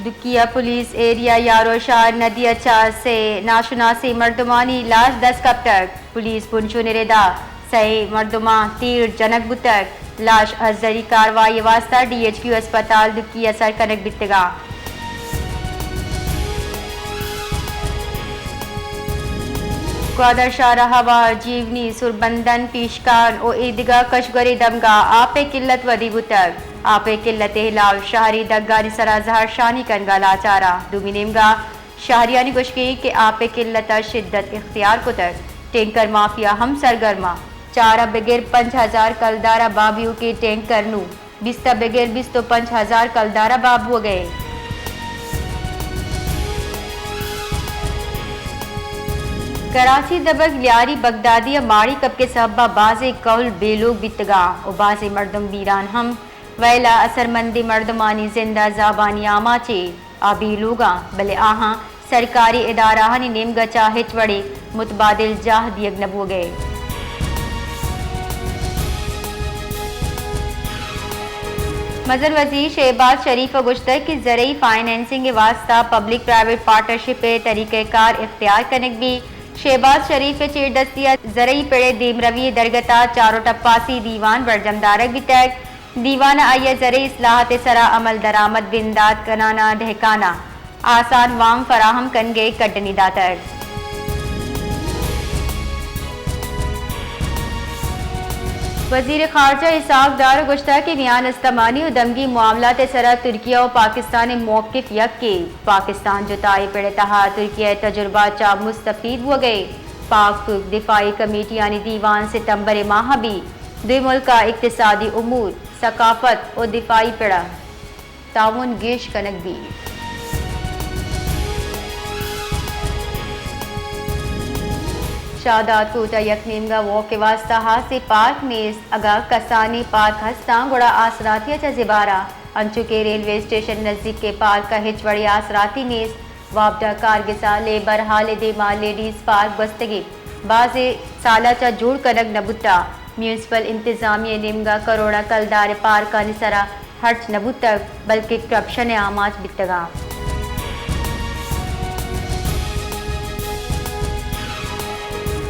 دکی ءَ police area یارو شہر ندی ءَ چہ سے ناشناسیں مردمانی لاش دست کپتگ۔ پولیس بنشون ءِ ردا سئے مردماں تیر جنگ بوتگ۔ لاش ازری کاروائی ءِ واستہ ڈی ایچ کیو اسپتال دکی ءَ سر کنگ بیتگاں۔ گوادر شاہراہ ءَ جیونی، سربندن، پیشکان ءُ ایدگہ کشگورے دمگاں آپ ءِ قلت ودی بوتگ۔ آپ ءِ قلت ءِ ہلاپ شہری دگانی سرا زہرشانی کنگ ءَ لاچاراں۔ دومی نیمگا شہریانی گوشگ ایں کہ آپ ءِ قلت ءَ شدت اختیار کتگ۔ ٹینکر مافیا ہم سرگرم ءَ۔ چار ءَ بگر پنچ ہزار کلدار ءَ بابیوکیں ٹینکر نوں بیست ءَ بگر بیست ءُ پنچ ہزار کلدار ءَ باب بوگ ءَ ایں۔ کراچی دبگ لیاری بغدادی ءَ ماڑی کپگ ءِ سبب ءَ بازیں کہول بے لوگ بیتگاں ءُ بازیں مردم بیران ہم۔ ویل ءَ اثرمندیں مردمانی زند ءَ زابانی آماچ ایں۔ آ بے لوگاں، بلے آہاں سرکاری ادارہانی نیمگ ءَ چہ ہچ وڑیں متبادل جاہ دیگ نہ بوگ ءَ۔ مزن وزیر شہباز شریف ءَ گوشتگ کہ زرعی فائنانسنگ ءِ واستہ پبلک پرائیویٹ پارٹنرشپ ءِ طریقہ کار اختیار کنگ بیت۔ شہباز شریف ءِ چیردستی ءَ زرعی پڑ ءِ دیمروی ءِ درگت ءَ چار ءُ ٹپاسی دیوان برجم دارگ بیتگ۔ دیوان ءَ آئی ءَ زرعی اصلاحات ءِ سرا عمل درآمد بندات کنان ءَ دہکاناں آسان وام فراہم کنگ ءِ کڈنی داتگ۔ وزیر خارجہ اسحاق ڈار ءَ گوشتگ کہ میان استمانی ءُ دمگی معاملات ءِ سرا ترکیہ ءُ پاکستان ءِ موقف یکے۔ پاکستان جتائی پڑ ءِ تہا ترکیہ ءِ تجربہ چہ مستفید بوگ ءَ ایں۔ پاک ترک دفاعی کمیٹیانی دیوان ستمبر ءِ ماہ ءَ بیت۔ دوئیں ملک ءَ اقتصادی امور، ثقافت ءُ دفاعی پڑ ءَ تعاون گیش کنگ بیت۔ شاہداد کوٹ ءَ یک نیمگا واک ءِ واستہ ہاسیں پارک نیست، اگاں کسانیں پارک ہستاں گڑا آسراتی ءَ چہ زبارا، انچو کہ ریلوے اسٹیشن نزیک ءِ پارک ءَ ہچ وڑیں آسراتی نیست۔ واپڈا کارگس ءَ لیبر ہال ءِ دیما لیڈیز پارک گوستگیں بازیں سال ءَ چہ جوڑ کنگ نہ بوتگ۔ میونسپل انتظامیہ ءِ نیمگ ءَ کروڑاں کلدار ءِ پارکانی سرا ہرچ نہ بوتگ، بلکیں کرپشن ءِ آماچ بیتگاں۔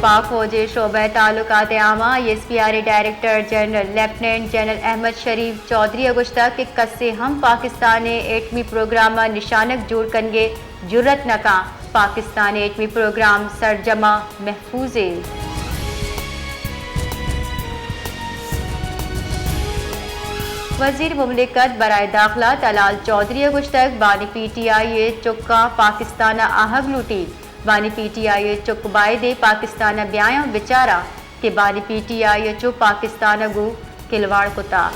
پاک فوج ءِ شعبہ تعلقات عامہ، آئی ایس پی آر ءِ director general lieutenant general Ahmed Sharif Chaudhry ءَ گوشتگ کہ کسے ہم پاکستان ءِ ایٹمی پروگرام ءَ نشانگ جوڑ کنگ ءِ جرات نہ کن۔ پاکستان ءِ ایٹمی پروگرام سرجم ءُ محفوظ ایں۔ وزیر مملکت برائے داخلہ طلال چوہدری ءَ گوشتگ، بانی پی ٹی آئی ءِ چکاں پاکستان ءَ آہگ لوٹیت۔ بانی پی ٹی آئی ءِ چک بائدیں پاکستان ءَ بیایاں بچاراں۔ کہ بانی پی ٹی آئی ءَ چو پاکستان ءَ گوں کلواڑ کتگ۔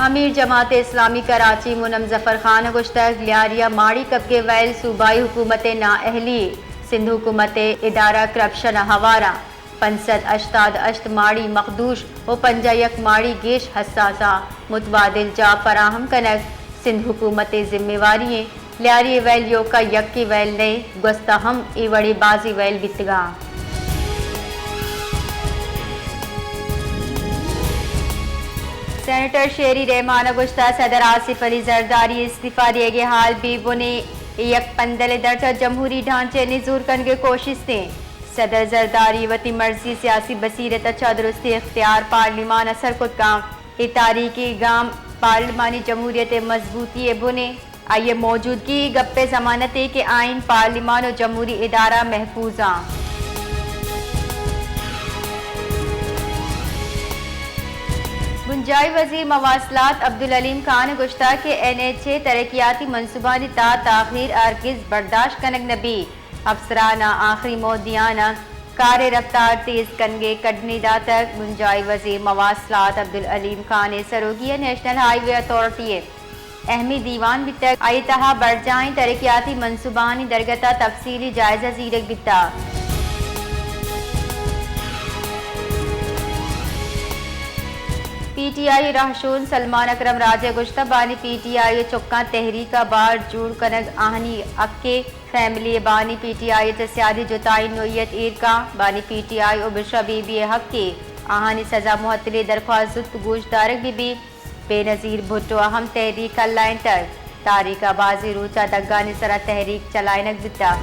امیر جماعت اسلامی کراچی منم ظفر خان ءَ گوشتگ، لیاری ءَ ماڑی کپگ ءِ ویل صوبائی حکومت ءِ نااہلی، سندھ حکومت ءِ ادارہ کرپشن ءَ ہوار اَنت۔ پنچ سد ہشتاد ہشت ماڑی مخدوش ءُ پنجاہ یک ماڑی گیش حساس اَنت۔ متبادل جاہ فراہم کنگ سندھ حکومت ءِ ذمہ واری ایں۔ لیاری ءِ ویل ایوکا یکے ویل نہ ایں، گوستہ ہم اے وڑیں بازیں ویل بیتگاں۔ سینیٹر شیری رحمان ءَ گوشتگ، صدر آصف علی زرداری استعفی دیگ ءِ حال بے بن ایں، اے یک پندل ءِ درچ ءَ جمہوری ڈھانچہ ءِ نزور کنگ ءِ کوشست ایں۔ صدر زرداری وتی مرضی سیاسی بصیرت ءَ چہ درستیں اختیار پارلیمان ءَ سر کت کنت۔ اے تاریخی گام پارلیمانی جمہوریت ءِ مضبوطی ءِ بن ایں۔ آئی ءِ موجودگی اے گپ ءِ ضمانت ایں کہ آئین، پارلیمان ءُ جمہوری ادارہ محفوظ اَنت۔ بنجاہی وزیر مواصلات عبدالحلیم خان ءَ گوشتگ کہ این ایچ اے ترقیاتی منصوبانی تہا تاخیر ہرگز برداشت کنگ نہ بیت۔ افسراناں آخری موہ دیان ءَ کار ءِ رفتار تیز کنگ ءِ کڈنی داتگ۔ بنجاہی وزیر مواصلات عبدالحلیم خان ءِ سروکی ءَ نیشنل ہائی وے اتھارٹی ءِ اہمی دیوان بیتگ۔ آئی ءِ تہا برجاہیں ترقیاتی منصوبہانی درگت ءَ تفصیلی جائزہ زیرگ بیتگ۔ پی ٹی آئی ءِ رہشون سلمان اکرم راجہ ءَ گوشتگ، بانی پی ٹی آئی ءِ چکاں تحریک ءَ بار جوڑ کنگ آہانی حق ایں۔ فیملی ءِ بانی پی ٹی آئی ءَ چہ سیادی جتائیں نوعیت ایر کنت۔ بانی پی ٹی آئی ءُ بشرا بی بی ءِ حق ایں آہانی سزا معطلی درخواست زوت گوش دارگ بہ بیت۔ بے نظیر بھٹو ء ہم تحریک ء لائینتگ۔ تاریخ ء بازیں روچ ء دگانی سرا تحریک چلائینگ بوتگ۔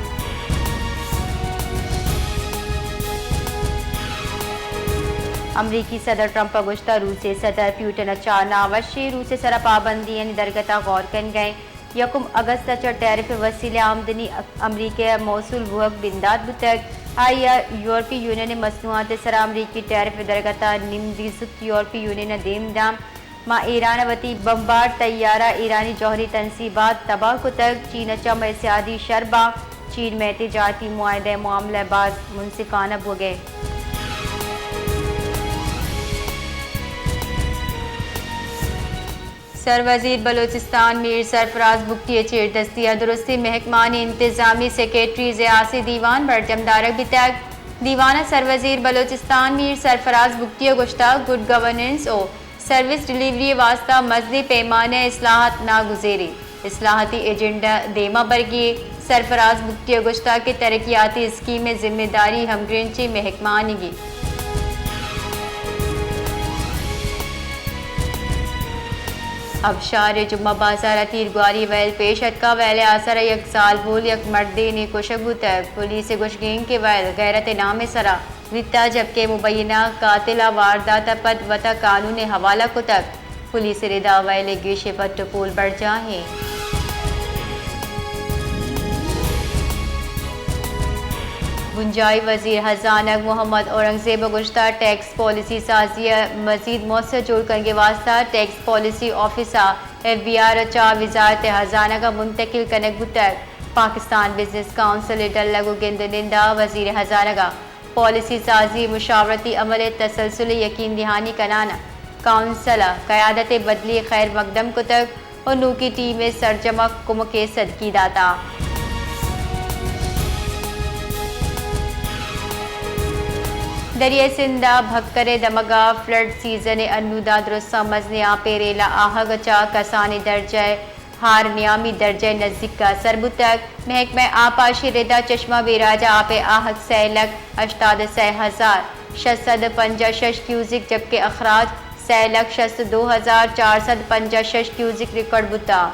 امریکی صدر ٹرمپ ء گوشتگ، روسی صدر پیوٹن ء چار ناوشیں روس ء سرا پابندیانی درگت ء غور کنگ ء انت۔ یکم اگست ء چہ ٹیرف ء وسیلہ ء آمدنی امریکہ ء موصول بوھگ بندات بوتگ۔ آئی ء یورپی یونین ء مصنوعات ء سرا امریکی ٹیرف ء درگت ء نمدی زوت یورپی یونین ء دیم داں۔ ما ایران ء وتی بمبارڈ طیارہ ایرانی جوہری تنصیبات تباہ کتگ۔ چین ء چہ مئے سیادی شر باں۔ چین مئے تجارتی معاہدہ ء معاملہ ء باز منصفانہ بوگ ء۔ سر وزیر بلوچستان میر سرفراز بگٹی ء چیردستی ء درستیں محکمانی انتظامی سیکرٹریز ء ہاسیں دیوان برجم دارگ بیتگ۔ دیوان ء سر وزیر بلوچستان میر سرفراز بگٹی ء گوشتگ، گڈ گورننس و سروس ڈیلیوری ء واستہ مزنیں پیمانہ ء اصلاحات ناگزیریں اصلاحاتی ایجنڈا دیما برگی۔ سرفراز بگٹی ء گوشتگ کہ ترقیاتی اسکیم ء ذمہ داری ہمگرنچیں محکمانیگی۔ آبشار ء جمعہ بازار ء تیرگواری ویل پیش اتکا۔ ویل ء آسر ء یک زالبول یک مردینے کشگ بوتگ۔ پولیس ء گوشگ انت کہ ویل غیرت ء نام ء سرا بیتا، جبکہ مبینہ قاتل ء واردات ء پد وتا قانون ء حوالہ کتگ۔ پولیس ء ردا ویل ء گیش ء پٹ ء پول برجاہ انت۔ بنجاہی وزیر ہزانگ محمد اورنگزیب ء گوشتگ، ٹیکس پالیسی سازی ء مزید موثر جوڑ کنگ ء واستہ ٹیکس پالیسی آفس ء ایف بی آر ء چہ وزارت ہزانگ ء منتقل کنگ بوتگ۔ پاکستان بزنس کونسل ء ڈلگ و گند و نند ء وزیر ہزانگ ء پالیسی سازی مشاورتی عمل ء تسلسل ء یقین دہانی کنان ء کونسل ء قیادت ء بدلی ء خیر مقدم کتگ و نوکیں ٹیم ء سرجم ء کمک ء صدقی داتگ۔ دریائے سندھ ء بھکر ء دمگ ء فلڈ سیزن ء انودا درستاں مزنیں آپے ریل ء آہگ ء چہ کسانیں درجہ ء ہار نیامی درجہ ء نزیک ء سر بوتگ۔ محکمہ آبپاشی ء ردا چشمہ بیراج ء آپ ء آہگ سئے لکھ ہشتاد ء سئے ہزار شش سد ء پنجاہ ء شش کیوزک، جبکہ اخراج سئے لکھ شست ء دو ہزار چار سد ء پنجاہ ء شش کیوزک ریکارڈ بوتگ۔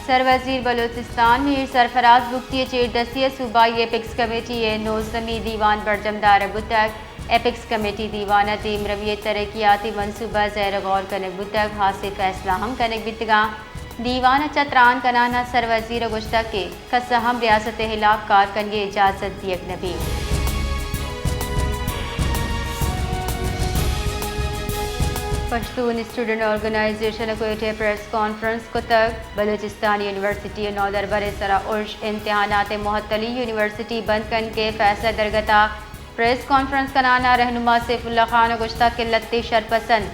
سر وزیر بلوچستان میر سرفراز بگٹی ء چیردستی ء صوبائی ایپکس کمیٹی ء نوزدہمی دیوان برجم دارگ بوتگ۔ ایپکس کمیٹی دیوان ء دیمروی ء ترقیاتی منصوبہ ء زیر غور کنگ بوتگ، ہاسیں فیصلہ ہم کنگ بیتگاں۔ دیوان ء چہ تران کنان ء سر وزیر ء گوشتگ کہ کس ء ہم ریاست ء ہلاپ کار کنگ ء اجازت دیگ نہ بیت۔ پشتون اسٹوڈنٹ آرگنائزیشن ء کوئٹہ ء پریس کانفرنس کتگ۔ بلوچستان یونیورسٹی ء نودربر ء سرا ارش، امتحانات ء معطلی، یونیورسٹی بند کنگ ء فیصلہ درگت ء پریس کانفرنس کنان ء رہنما سیف اللہ خان ء گوشتگ کہ لھتے شرپسند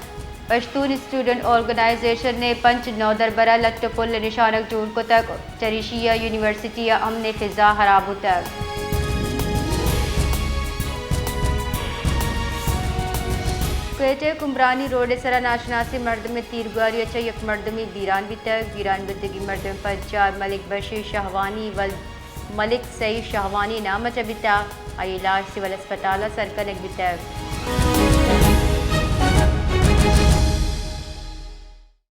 پشتون اسٹوڈنٹ آرگنائزیشن ء پنچ نودربر ء لٹ ء پل ء نشانگ جوڑ کتگ، چریشی ء یونیورسٹی ء امن ء فضا ہراب بوتگ۔ کوئٹہ ء کمبرانی روڈ ء سرا ناشناسیں مردمے تیرگواری ء چہ یک مردمے بیران بیتگ۔ بیران بیتگیں مردم پجار ملک بشیر شہوانی ولد ملک سعید شہوانی نام ء چہ بیتگ، آئی ء لاش سول اسپتال ء سر کنگ بیتگ۔